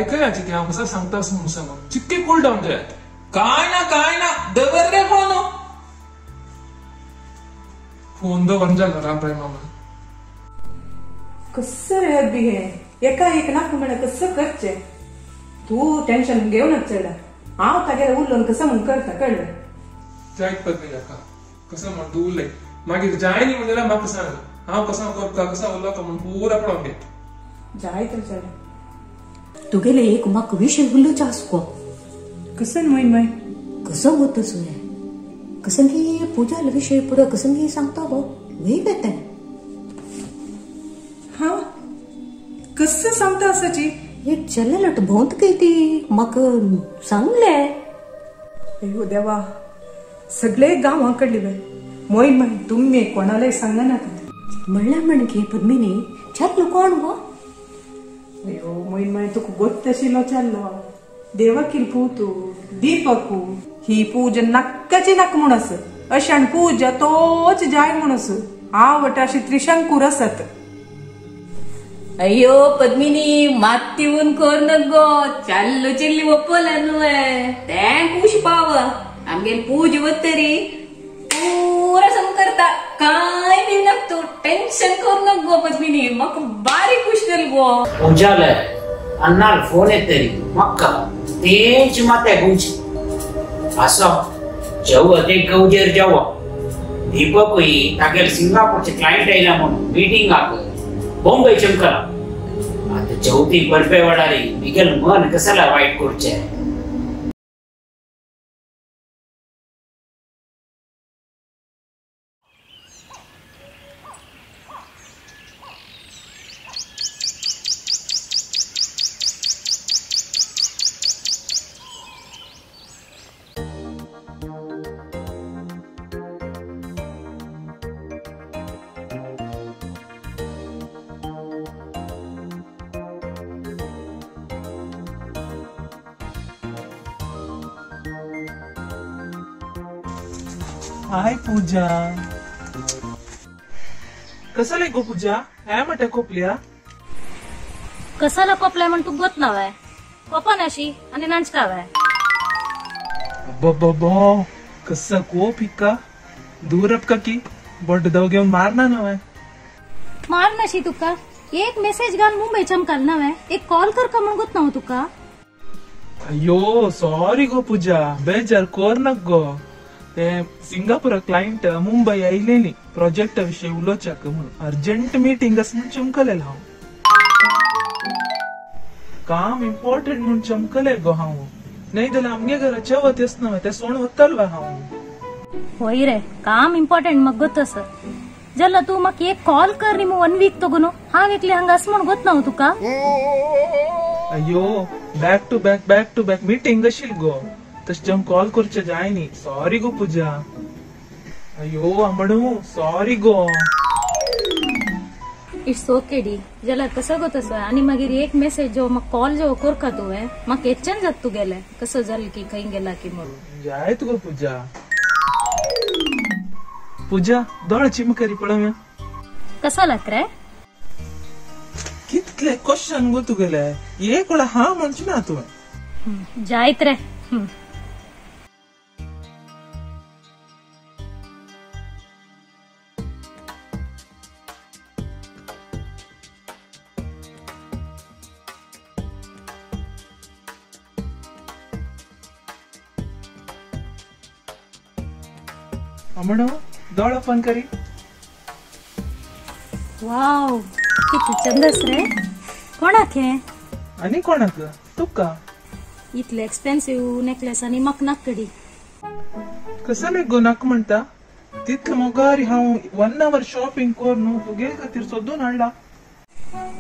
आयकयाची ती हांव कसं सांगता असं म्हणून सांग चिक्के कूल डाऊन जायत. काय ना काय ना दवर रे फोन फोन दवर जाला राम राम मामा. कसं रे बी हे एका एक नाक म्हण कसं करचे तू टेन्शन घेऊनच चढ. हांव तागेले उलोवन कसं म्हण करता कळलं. जायत पद्मी काका कसं म्हण तू उलय मागीर जाय न्ही म्हणल्यार म्हाका सांग हांव कसं करता कसं उलोवका म्हण पुरा पळोवंक घे. जाय तर चल. तुगेले एक म्हाका विशय उलोवचो आसा गो. कसं मोय मय कसं गो तसं कसं की पूजाल विशय पुरो कसं की सांगता गो वेग तें. हा कसं सांगता आसाची एक चल्ले भोंवत काय ती म्हाका सांगले. अयो देवा सगळे गांवा कडली बाय मोय मय तुमी कोणालाय सांगना म्हणल्यार म्हण की पद्मिनी चाललो कोण गो. अयो मोय मय तुका गोत्त आशिल्लो चाललो देवकील पूतू दीपकू ही पूजा नक्काची नाक म्हूण आस अशान पूजा तोच जाय म्हूण आस हांव वटा अशी त्रिशंकूर आसत. अय्यो पद्मिनी मात्ती ऊन कर नगो चाललो चिल्ली ಒಪ್ಪಲ್ಲ ನುವೆ thank ಖುಷಿ ಪಾವ आमगेल पूज वतरी पूरा संकरता काय बी नकतो टेन्शन कर नगो पद्मिनी मक बारी खुश जाल गो. पूजाले अन्नाल फोन येतरी मक्का तेच माते गुंच असो चवथे गौजेर जावो दीपकूय तागेल सिंगापूरचे क्लायंट आयला म्हणून मीटिंगाक बॉम्बे चमकला. आता चवथी बर्फे वाडारी मिगेल मन कसाला वाईट करचे. हाय पूजा कसाला गो पूजा हॅ म्हटे कोपल्या कसाला कोपलाय म्हण तू गोत नावाय कोपा नाशी आणि नांचकावाय. अब्बा कसा कोप हिक्का दूर अपका की बड दव घेऊन मारना नव्हे. मार नाशी तुका एक मेसेज घाल मुंबई चमकाल नव्हे एक कॉल कर का म्हण गोत नाव तुका. अयो सॉरी गो पूजा बेजार कोर नक गो. ते सिंगापूर क्लायंट मुंबई आयलेली प्रोजेक्ट विषय उलोवच्याक म्हणून अर्जंट मीटिंग आसा म्हणून चमकलेल हांव. काम इम्पॉर्टंट म्हणून चमकले गो हांव नाही जाल्यार आमगे घरा चवथ न्हय ते सोण वतलो हांव. होय रे काम इम्पॉर्टंट मग गोत आसा जाल्यार तूं म्हाका एक कॉल कर न्ही वन वीक तगून हांव एकली हांगा आसा म्हूण गोत ना तुका. अयो back to back back to back meeting आशिल्ली गो तशें हांव कॉल करचे जाय न्ही. सॉरी गो पूजा. अयो आंबडू सॉरी गो. It's okay D जाल्यार कसो गो तसो आनी मागीर एक मेसेज जो म्हाका कॉल जो करका तुवें म्हाका हेच्च्यान जाता तुगेलें कसो जालें की खंय गेला की म्हणून. जायत गो पूजा. पूजा दोळे चिमकरी पळोवया. कसा लाग रे कितले क्वेश्चन गो तुगेले एक वेळा हा म्हणची ना तुवें. जायत रे. अमणो दोळ ओपन करी. वाव किती चंदस रे. कोणाक हे आनी कोणाक तुका इतले एक्सपेन्सिव्ह नेकलेस आनी म्हाका नाकडी. कसले गो नाक म्हणटा तितले मोगारी हांव 1 our shopping करून तुगे खातीर सोदून हाडला.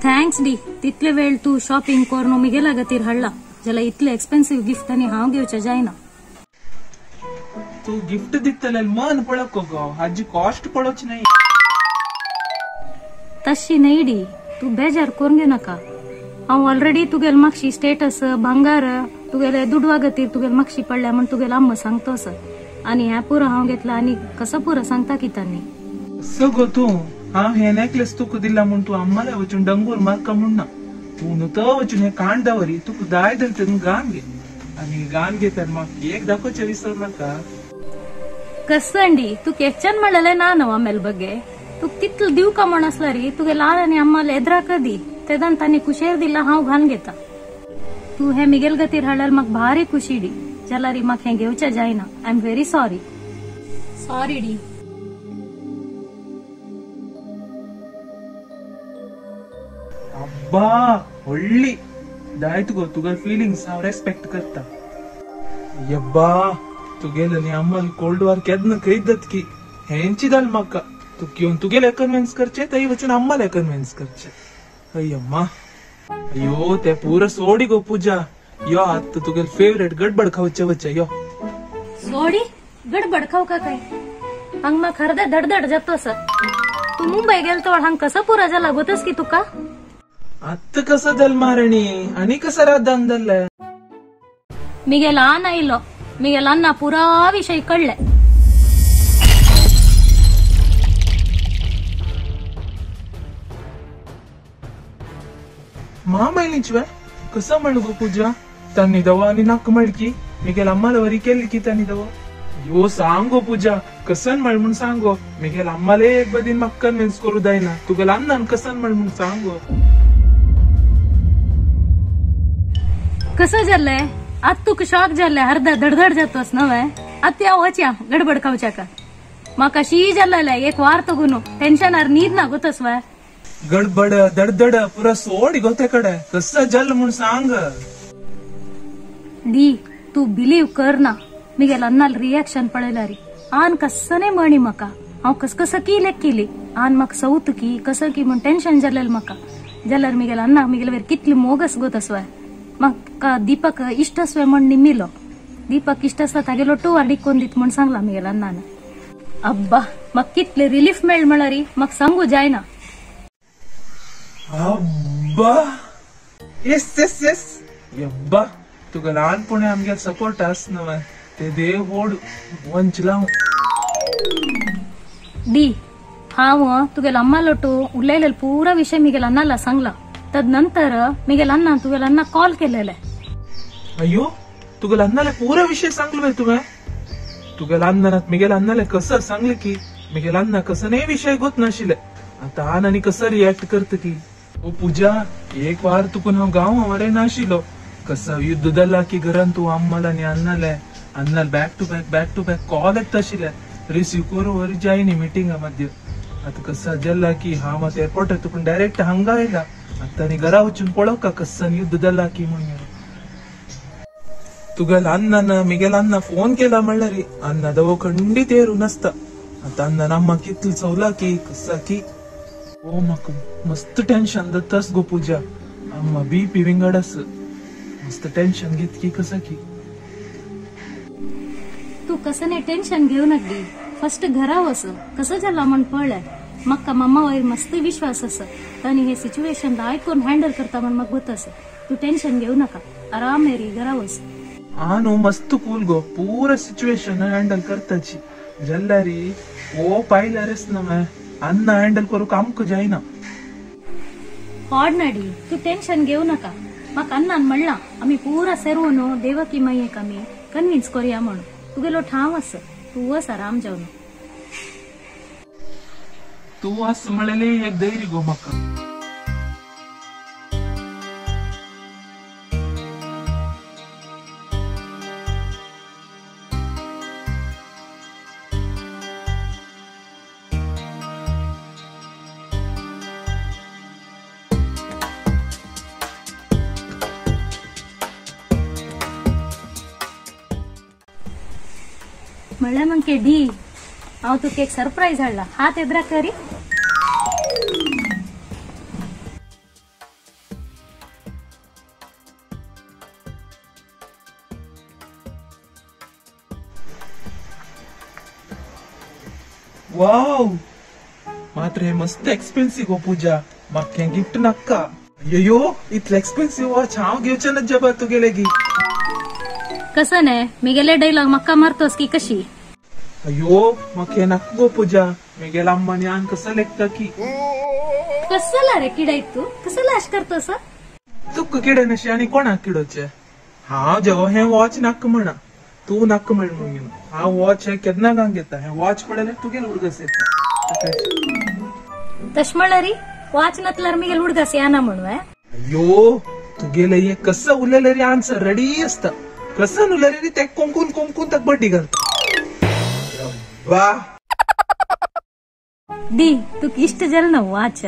Thanks D तितले वेळ तूं शॉपिंग करून मिगेला खातीर हाडला जाल्यार इतले एक्सपेन्सिव्ह गिफ्ट आनी हांव घेवचें जायना. तू गिफ्ट दितले मन पळोवक गो हाजी कॉस्ट पळोवची न्हय. तशी न्हय डी तूं बेजार करून घेव नाका. हांव ऑलरेडी तुगेले मागशी स्टेटस भांगार तुगेले दुडवा खातीर तुगेले मागशी पडल्या म्हण तुगेले आम्मा सांगतो सर आनी हें पुरो हांव घेतला आनी कसो पुरो सांगता कितांनी. सो गो तूं हांव हे नेकलेस तुका दिला म्हूण तूं आम्माले वचून डंगूर मारका म्हूण ना. तूं नुतो वचून हे कांड दावरी तुका दाय दर तेन्ना गान घे आनी गान घेता म्हाका एक दाखोवचें विसर नाका. कसंडी तू केच्च्यान म्हणलें ना न्हू आमेल बगे तुका तितलो दिवका म्हण आसला री तुगे लाल आनी अम्माल एद्रा कदी तेदान तांणी कुशेर दिला हांव घान घेता. तू हे मिगेल गतीर हाडल्यार म्हाका भारी खुशी डी जाल्यार म्हाका हें घेवचें जायना. I am very sorry. Sorry D. अब्बा व्हडली दायत गो तुगे फिलिंग्स हांव रेस्पेक्ट करता. यब्बा तुगेल आनी अम्माल कोल्ड वार केन्ना खंय की हेंची जाल म्हाका. तू घेवन तुगेले कन्विन्स करचे थंय वचून अम्माले कन्विन्स करचे. अय्यम्मा अयो ते पुरा सोडी गो पूजा यो आत तुगेल फेवरेट गडबड खावचे वचे यो. सोडी गडबड खाव का काय हांग म्हाका अर्दे धडधड जातो सर. तू मुंबई गेल तो हांग कसं पुरा जाला गोतस की तुका. आत कसं जाल मारणी आनी कसं राधान जाल्ले. मिगेल आन आयलो मिगेल अन्ना पुरा विषय कळ्ळे. मा मेळ्ळीच वे कसं म्हणू गो पूजा तांणी दवा आनी नाक मळकी मिगेल अम्माला वरी केली की तांणी दवा. यो सांगो पूजा कसन म्हळ म्हूण सांगो मिगेल अम्माले एक बदीन म्हाका कन्विन्स करू जायना तुगेल अन्नान कसन म्हळ म्हूण सांगो. कसं जाल्लें आत तुका शॉक जाल्लें अर्दा धडधड जातोस नवे आत हांव वचया गडबड खावच्या का म्हाका शी जाल्लें एक वार तो गुनो टेन्शनार न्हीद ना गोतस वे. गडबड धडधड पुरा सोड गोते कडे कसं जाल म्हूण सांग. डी तू बिलीव कर ना मिगेल अन्नाल रिएक्शन पळयला री आन कसने म्हणी म्हाका हांव कसकस की लेख केली आन म्हाका सवत की कसं की म्हूण टेन्शन जालें म्हाका जाल्यार मिगेल अन्ना मिगेल वेर कितली मोगस गोतस वे. म्हाका दीपक इश्ट आसवे म्हण निमिलो दीपक इश्ट आसता तागेलो टू वाडीक कोण दीत म्हूण सांगला मिगेल अन्नान. अब्बा म्हाका कितले रिलीफ मेळ म्हळ्यार म्हाका सांगू जायना. अब्बा येस येस येस यब्बा तुका ल्हानपणी आमगेल सपोर्ट आस न्हय ते देव व्हड वंचला. डी हांव तुगेल अम्मालोटू उलयलेलो पुरा विषय मिगेल अन्नाला सांगला तदनंतर मिगेल अन्ना तुगेल अन्ना कॉल केलेले. अय्यो तुगेल अन्नाले पुरा विषय सांगलो तुवें. तुगेल अन्नात मिगेल अन्नाले कसं सांगले की मिगेल अन्ना कसं नाही विषय गोत नाशिल्ले आतां आन आनी कसं रिएक्ट करता की. ओ पूजा एक वार तुकून हांव गांव मरे नाशिल्लो कसं युद्ध जालां की घरान तूं अम्माल आनी अन्नाले अन्नाल back to back back to back call येता आशिल्ले रिसीव करूं वरी जायनी मिटिंगा मध्य. आतां कसं जालां की हांव आतां एअरपोर्टार तुकून डायरेक्ट हांगा आयला आतां आनी घरा वचून पळोवका कसं युद्ध जालां की म्हणून. तुगेल अन्नान मिगेल अन्ना फोन केला म्हणल्यार अन्ना दवो खंडीत येरू नासता. आतां अन्नान अम्मा कितली चवला की कसा की. ओ म्हाका मस्त टेन्शन जातास गो पूजा अम्मा बीपी विंगड आस मस्त टेन्शन घेत की कसं की. तू कसं नाही टेन्शन घेऊ नका फर्स्ट घरा वस कसं जाला म्हण पळय म्हाका मम्मा वयर मस्त विश्वास आसा तांणी हे सिच्युएशन आयकून हँडल करता म्हण म्हाका गोत आसा. तू टेन्शन घेऊ नका आराम रे घरा वस. हा न्हू मस्त कूल गो पुरा सिच्युएशन हँडल करताची जाल्यार ओ पायल्यारच ना अन्ना हँडल करूंक आमकां जायना. पाडनाडी तू टेन्शन घेऊ नका म्हाका अन्नान म्हणलां आमी पुरा सेरवून देवकी मायेक आमी कन्विन्स करूया म्हणून. तुगेलो ठाव आसा तूं वस आराम जावन. तूं आस म्हणलें एक धैर्य गो म्हाका. म्हणल्यार मग डी हांव तुका एक सरप्राईज हाडला हात एदरा करी. वाव मात्र हे मस्त एक्सपेन्सिव गो पूजा म्हाका हें गिफ्ट नाका. अय्यो इतलें एक्सपेन्सिव वॉच हांव घेवचें ना जबा तुगेले गी. कसं नाही मिगेले डायलॉग मक्का मारतोस की कशी. अय्यो म्हाका हें नाका गो पूजा मिगेला अम्मानी आन कसं लेखता की. कसला रे किडायत तू कसला अश करतोस. तुका किडे नशी आनी कोणाक किडोचे? हांव जेव हें वॉच नाका म्हणा, तूं नाका म्हण म्हणून हांव वॉच हें केन्ना गांग घेता. हें वॉच पळयल्यार तुगेल उडगस येता. तशें म्हणल्यार वॉच नतल्यार मिगेल उडगस येना म्हणून. अयो तुगेले हे कसं उलयलें रे आन्सर रेडी आसता, कसं उलयलें रे ते कोंकून कोंकून ताका बड्डी घालता. वा दी तुका इश्ट जालें ना वॉच?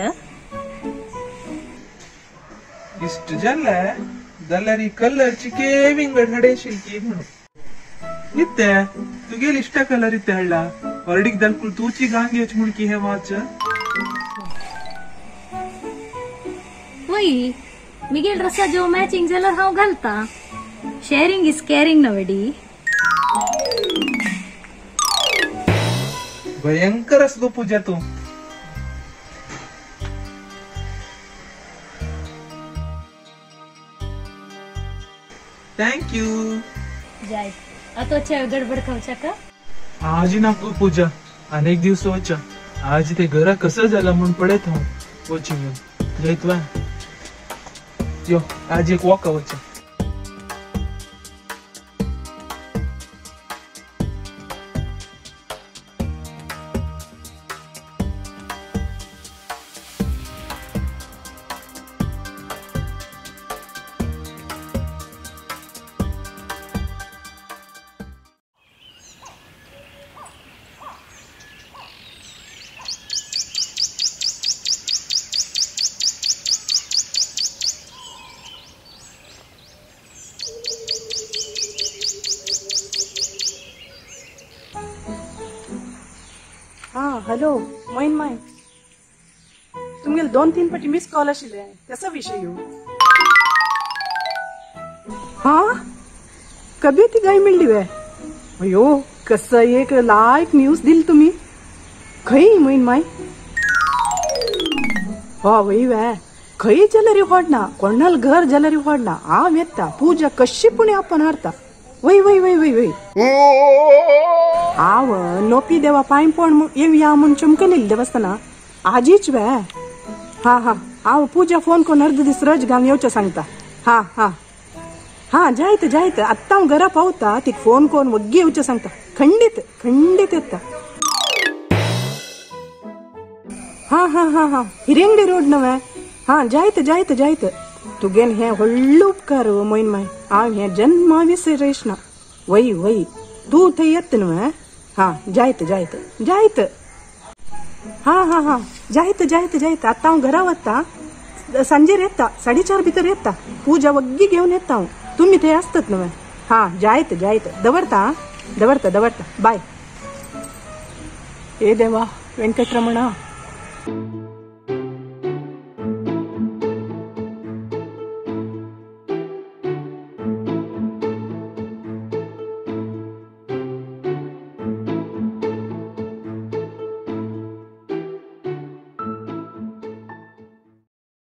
इश्ट जालें जाल्यार ही कलरची केविंग हाडेशील की म्हणून. इत्ते तुगेल इश्ट कलर इत्ते हाडला ऑर्डीक दालकूल तूची गांग घेवची म्हूण की हें वॉच. वय मिगेल ड्रेसा जो मॅचिंग जाल्यार हांव घालता. शेअरिंग is caring ना वेडी. भयंकर आस गो पूजा तूं. Thank you. जाय आतां गडबड खावच्या का? आज ना गो पूजा, अनेक दिवस वचा. आज ते घरा कसं जाला म्हूण पळयत हांव वचून घेवन जयत वा. यो आज एक वॉक वचा. हा हॅलो मोईन माय, तुमगेले 2-3 पटी मिस कॉल आशिल्ले, कसो विशय यो? हा कभी ती गाय मेळ्ळी वे? अयो कसं एक लायक न्यूज दिली तुमी. खंय मोईन माय? हो वय वे, खंय जाल्यार होडना, कोणाल घर जाल्यार होडना. हांव येता पूजा कशी पुणे आपण हारता. वय वय वय वय वय हांव नोपी देवा पांय पण येवया म्हूण चमकलेली देवस्थाना आजीच वे. हा हा हांव पूजा फोन करून अर्द दीस रज घालून येवचें सांगता. हा हा हा जायत जायत आत्तां हांव घरा पावता, तिका फोन करून वग्गी येवचें सांगता. खंडीत खंडीत येता. हा हा हा हा हिरेंगडी रोड नवे. हा जायत जायत जायत. तुगेन हें व्हडलो उपकार मोईन माय, हांव हें जन्मा विसरेश ना. वय वय तूं थंय येता न्हू? हा जायत जायत जायत. हा हा हा जायत जायत जायत. आतां हांव घरा वता, सांजेर येता, 4:30 भितर येता. पूजा वग्गी घेवन येता हांव. तुमी थंय आसतात न्हू? हा जायत जायत. दवरता दवरता दवरता. बाय. ए देवा वेंकटरमणा.